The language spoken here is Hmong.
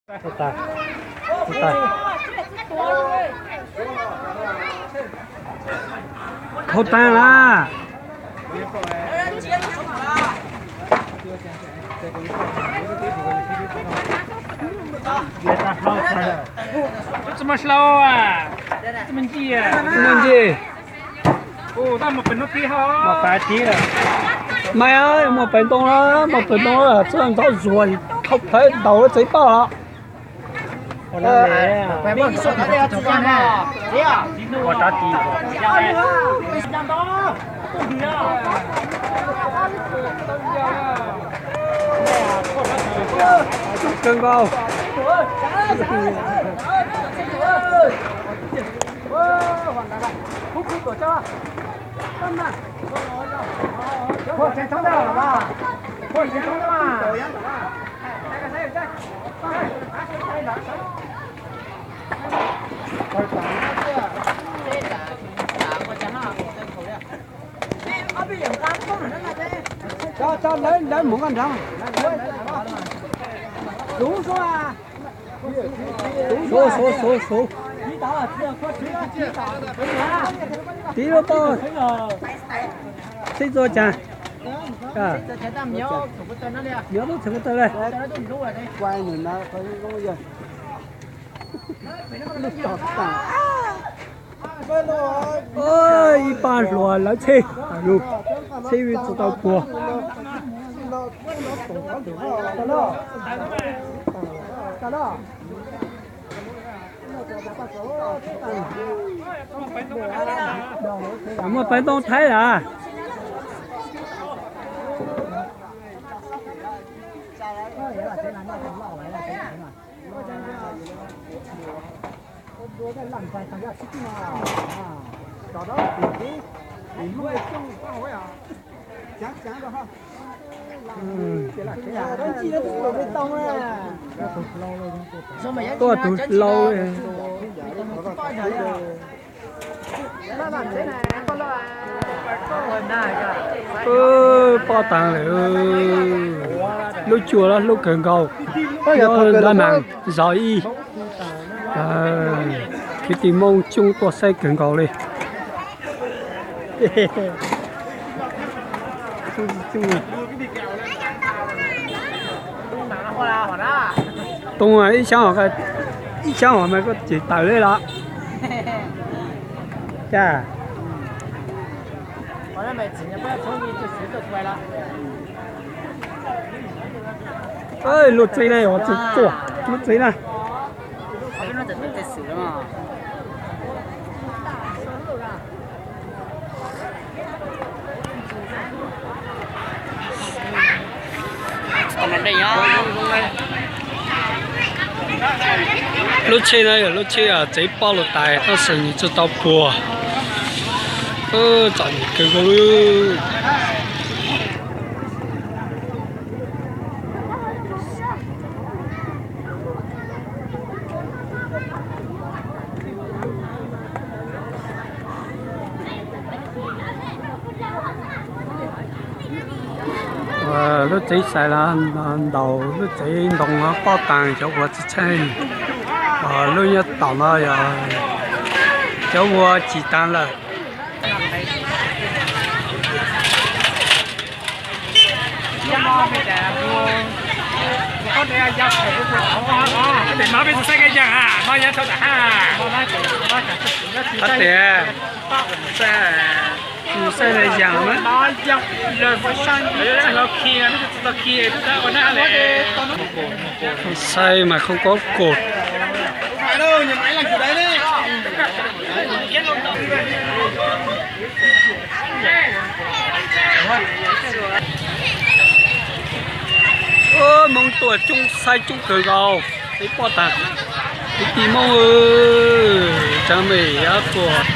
Hau taag lawm. Tsi mas hlub, tsi mas ntsia. Tsi mas ntsia. Mas muaj pem ntoo, muaj pem ntoo, txawj ntxov zuag, dhau plawv ntaus tsev poj los. Kawg nkaus. Cov, cov lawv, lawv mus koj nrad. Suv, suv, suv, suv, suv. Tiv lub toj. Txij txua cas. Nyob tub txhim kuv tawg le. Ib pab hluas lawv tsheb, tsheb tsis tau puag. Muaj pem ntoo Thaib lawm. Tuaj tus hlau. Poj taag lawm. Lub cua los hlub kawg nkaus. Nyob Dab Neeg zos ib. Kwv tij Hmoob coob tuaj saib kawg nkaus li. Too ib xyab, ib xyab mas koj tsis tawm li los. Cas luag tsev na, tsis txuam luag tsev na. Lub tsheb no yog lub tsheb tsev poj lug tais tab sis nws tsis tau puag. Txom nyem kawg nkaus. Lub tsev xais los ntaus lub tsev ntoo poj taag, cov vuas tsis tsheej. Lub nyob tom no yog cov vuas tsis taag lawm. Tias, saib yam, saib mas khoom koob kos. Hmoob tuaj coob, saib coob kawg nkaus, tsev poj taag, kwv tij Hmoob, tsav me yav tuaj.